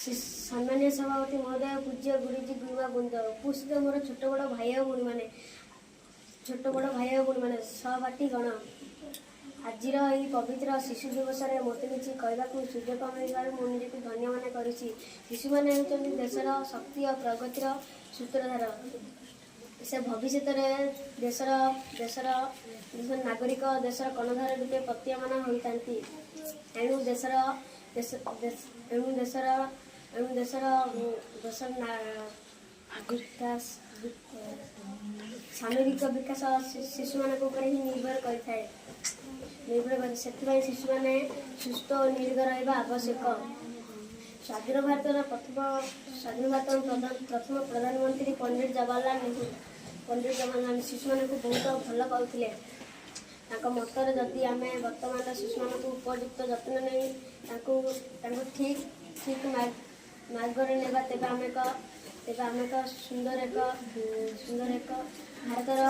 ସମ୍ମାନୀୟ ସଭାପତି ମହୋଦୟ, ପୂଜ୍ୟ ଗୁରୁଜୀ, ଗୁରୁମା ବୃନ୍ଦ, ଉପସ୍ଥିତ ମୋର ଛୋଟ ବଡ଼ ଭାଇ ଆଉ ଭଉଣୀମାନେ, ଛୋଟ ବଡ଼ ଭାଇ ଆଉ ଭଉଣୀମାନେ, ସହପାଠୀ ଗଣ, ଆଜିର ଏହି ପବିତ୍ର ଶିଶୁ ଦିବସରେ ମୋତେ କିଛି କହିବାକୁ ସୁଯୋଗ ମିଳିବାରୁ ମୁଁ ନିଜକୁ ଧନ୍ୟ ମନେ କରୁଛି। ଶିଶୁମାନେ ହେଉଛନ୍ତି ଦେଶର ଶକ୍ତି ଓ ପ୍ରଗତିର ସୂତ୍ରଧାର। ସେ ଭବିଷ୍ୟତରେ ଦେଶର ନାଗରିକ, ଦେଶର କର୍ଣ୍ଣଧାର ରୂପେ ପ୍ରତୀୟମାନ ହୋଇଥାନ୍ତି। ଏଣୁ ଦେଶର ଦେଶ ଦେଶ ଏଣୁ ଦେଶର ଏଣୁ ଦେଶର ଦେଶର ବିକାଶ, ସାମଗ୍ରିକ ବିକାଶ ଶିଶୁମାନଙ୍କ ଉପରେ ହିଁ ନିର୍ଭର କରିଥାଏ। ସେଥିପାଇଁ ଶିଶୁମାନେ ସୁସ୍ଥ ଓ ନିରୋଗ ରହିବା ଆବଶ୍ୟକ। ସ୍ୱାଧୀନ ଭାରତର ପ୍ରଥମ ପ୍ରଧାନମନ୍ତ୍ରୀ ପଣ୍ଡିତ ଜବାହରଲାଲ ନେହେରୁ। ପଣ୍ଡିତ ଜବାହରଲାଲ ଶିଶୁମାନଙ୍କୁ ବହୁତ ଭଲ ପାଉଥିଲେ। ତାଙ୍କ ମତରେ ଯଦି ଆମେ ବର୍ତ୍ତମାନର ଶିଶୁମାନଙ୍କୁ ଉପଯୁକ୍ତ ଯତ୍ନ ନେଇ ତାଙ୍କୁ ଠିକ୍ ଠିକ୍ ମାର୍ଗରେ ନେବା, ତେବେ ଆମେ ଏକ ସୁନ୍ଦର ଏକ ଭାରତର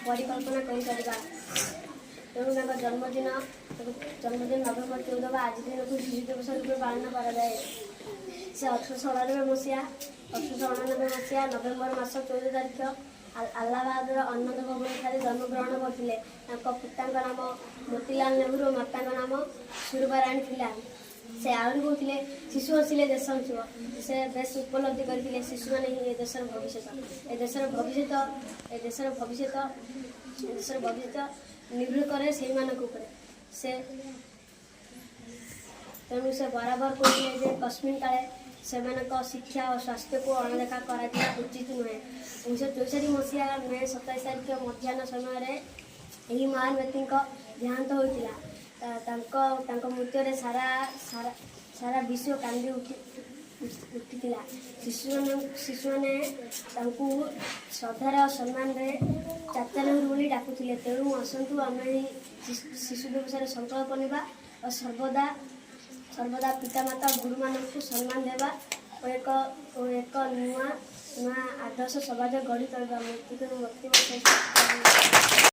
ପରିକଳ୍ପନା କରିପାରିବା। ତେଣୁ ତାଙ୍କ ଜନ୍ମଦିନ ନଭେମ୍ବର 14 ବା ଆଜି ଦିନକୁ ଶିଶୁ ଦିବସ ରୂପେ ପାଳନ କରାଯାଏ। ସେ 1889 ମସିହା ନଭେମ୍ବର ମାସ 14 ତାରିଖ ଆହ୍ଲାବାଦର ଆନନ୍ଦ ଭବନଠାରେ ଜନ୍ମଗ୍ରହଣ କରିଥିଲେ। ତାଙ୍କ ପିତାଙ୍କ ନାମ ମୋତିଲାଲ ନେହେରୁ ଓ ମାତାଙ୍କ ନାମ ସୁରୂପାରାଣୀ ଥିଲା। ସେ ଆହୁରି କହୁଥିଲେ, "ଶିଶୁ ହସିଲେ ଦେଶ ହସିବ।" ସେ ବେଶ ଉପଲବ୍ଧି କରିଥିଲେ, ଶିଶୁମାନେ ହିଁ ଏ ଦେଶର ଭବିଷ୍ୟତ। ଏ ଦେଶର ଭବିଷ୍ୟତ ନିର୍ଭର କରେ ସେଇମାନଙ୍କ ଉପରେ। ତେଣୁ ସେ ବରାବର କହୁଥିଲେ ଯେ କସ୍ମିନ୍ କାଳେ ସେମାନଙ୍କ ଶିକ୍ଷା ଓ ସ୍ୱାସ୍ଥ୍ୟକୁ ଅଣଦେଖା କରାଯିବା ଉଚିତ ନୁହେଁ। 1964 ମସିହା ମେ 27 ତାରିଖ ମଧ୍ୟାହ୍ନ ସମୟରେ ଏହି ମହାନ ବ୍ୟକ୍ତିଙ୍କ ଦେହାନ୍ତ ହୋଇଥିଲା। ତାଙ୍କ ମୃତ୍ୟୁରେ ସାରା ସାରା ସାରା ବିଶ୍ୱ କାନ୍ଦି ଉଠିଥିଲା। ଶିଶୁମାନେ ତାଙ୍କୁ ଶ୍ରଦ୍ଧାର ସମ୍ମାନରେ ଚାଚା ନେହେରୁ ବୋଲି ଡାକୁଥିଲେ। ତେଣୁ ଆସନ୍ତୁ, ଆମେ ଏହି ଶିଶୁ ଦିବସରେ ସଂକଳ୍ପ ନେବା ଓ ସର୍ବଦା ସର୍ବଦା ପିତାମାତା, ଗୁରୁମାନଙ୍କୁ ସମ୍ମାନ ଦେବା ଓ ଏକ ନୂଆ ନୂଆ ଆଦର୍ଶ ସମାଜ ଗଢ଼ି ତୋଳିବା। ମୁଁ ବକ୍ତବ୍ୟ ଶେଷ।